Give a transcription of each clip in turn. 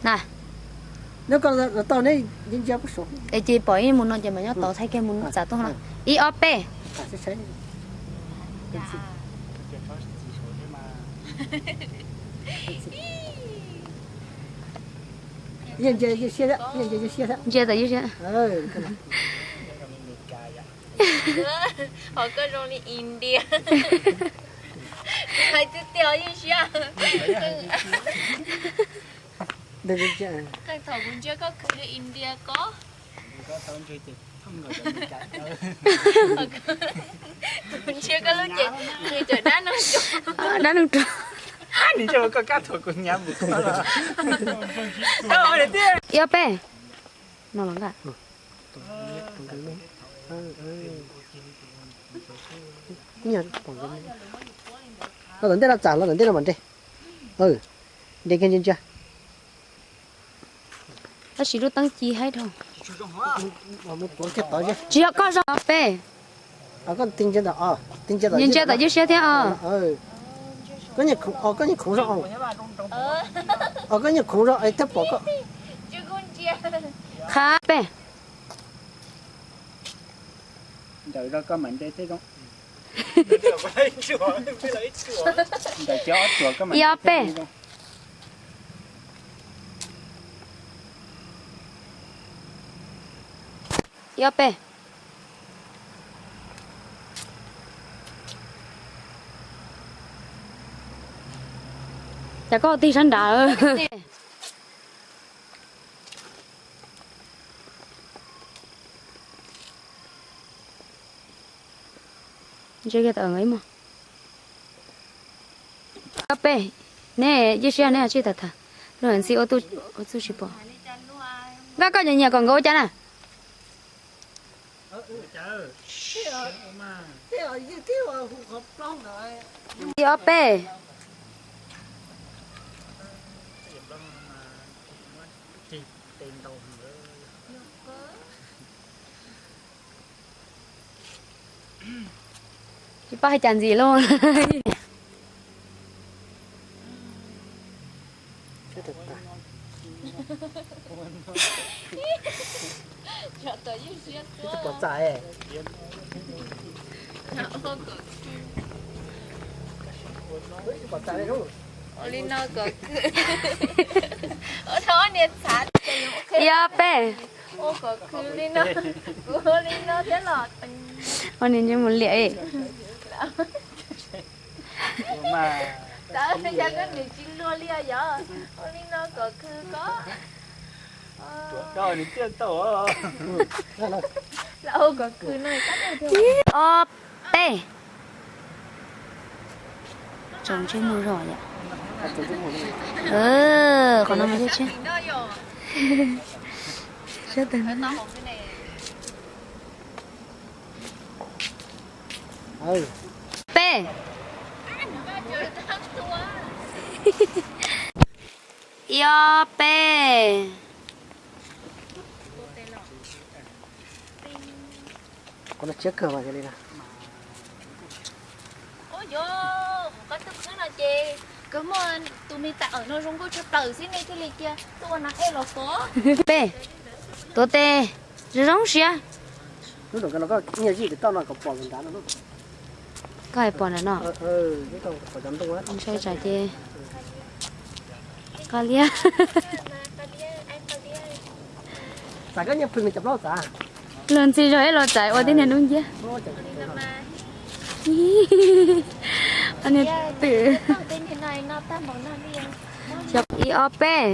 Na, neb koj los tau neb ntsia pub saum. Es ces pom ib mus no ces mam nyob tod thaij kiag mus txav tuaj no. Ib ob peb. Yeej ntsia yeej siab thiab, yeej ntsia yeej siab thiab. Ntsia tawm yeej siab. Ho koj zoo li India. Hais tiag tiag yeej siab. Qee thaum kuv ntsia koj khwv li India ko. Kuv ntsia koj lub ces nqis cov dab neeg rog. Dab neeg rog. Ib ob peb. No los nqa. Los tom ntej no txam, los tom ntej no mam nres. Nres kiag ntsia ntsia. Tab sis lub teeb ci haib dhau. Tsis yog koj zoo peb. Ntsia tom yeej siab thiab os. Koj nyiam khoov zoo. Koj nyiam khoov zoo es thiaj pom koj. Qhab peb. Ib ob peb. Ib ob peb. Cas koj tig sab nrad. Ntsia kiag tawm ib mog. Ib ob peb, neb yeej siab neb tsij tawm tham, luag ntxhi ua txuj tsis pom. Nkaj koj nyiam nyiam kom nkawd ua cas na. Ib ob peb. Tsis paub hais cas ntxiv lauj. Pom txam. Ua li no kom khwv. Ua rau ob niag txhav. Ib ob peb. Ua kom khwv li no. Kuv ua li no thiab los. Ua niag ntsej muag liam. Txawm yog koj nws tsis luag li os yog. Ua li no kom khwv ko. Ib ob peb. Tsaus ntsej muag zog yom. Qhov no mas thiaj tshiab. Sab tag. Peb. Ib ob peb. Qhov no tshiab kawg mas yog li na. Qhov tub khwb no ces kawg muaj tus me tam awm no zoo nkauj tshaj plaws xwb nej thiaj li cia tuaj ua nas ej los tod. Peb, tuav tes zoo zoo siab. Hnub no koj nyiag zij tes toj no kom pom lawm nrad no. Koj hais pom nram no. Saib tsam ces qab liab. Luag ntxhi zog ib los txais ua tib niag dub nciab. Niag twm. Ib ob peb.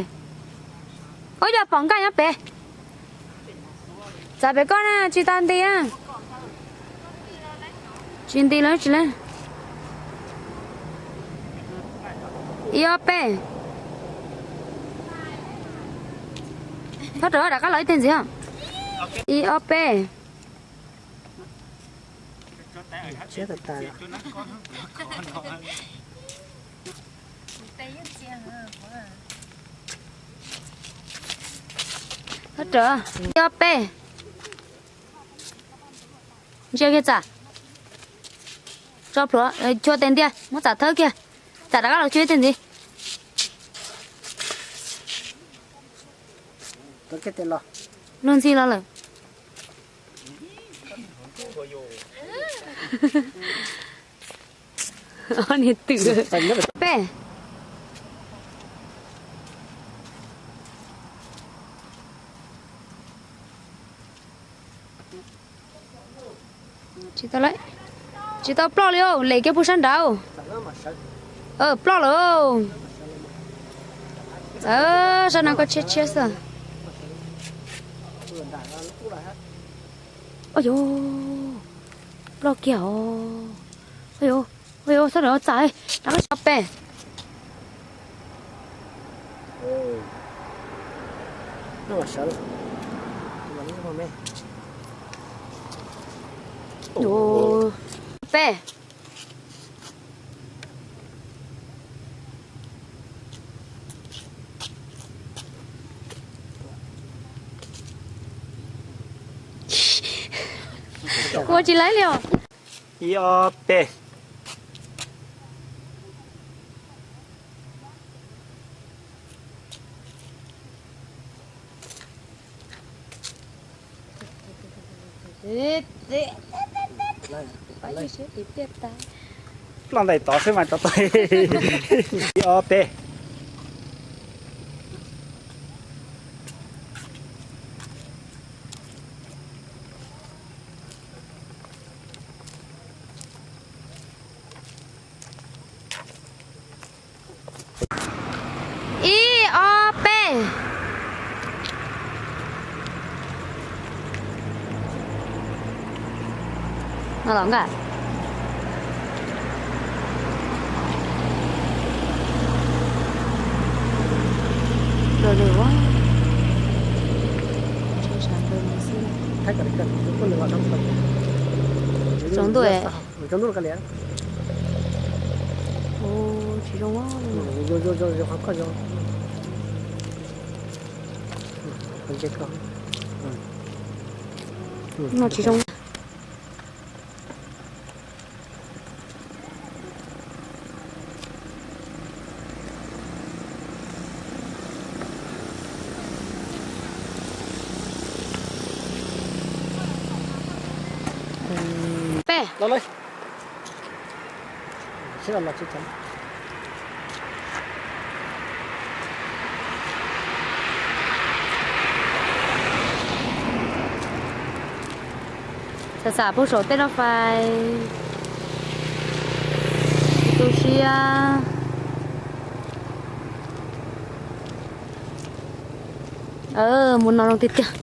Ub, yog pom nkaj nyob pem. Txav pem koj na, tsis tau nti na. Tsis nti los tsis le. Ib ob peb. Thov rawm rov qab los ib teg ntxiv os. Ib ob peb. Thov rawm. Ib ob peb. Ntsia kiag txam. Tso plhuav, chua tes ntiag, muab txam thawb kiag. Txam rov qab los tsw ib teg ntxiv. Luag ntxhi los lawm. Niag twm. Peb. Tsis tau, tsis tau ploj li, lem kiag pug sab nrad. Ploj lawm. Sab no koj tshiab tshiab xwb. Ua yus, ploj kiag os. Ua yus, ua yus, sab no txav, rov qab tso peb. Peb. Ua tsis laib li os. Ib ob peb. Ploj ntais tod xwb mas tau tau. Ib ob peb. Ib ob peb. No los nka. Tsaus ntuj. Tsis zoo. No tsis zoo. Peb. Xam xam pub saum tej roob fais. Tu siab. Mus no zoo tiag tiag.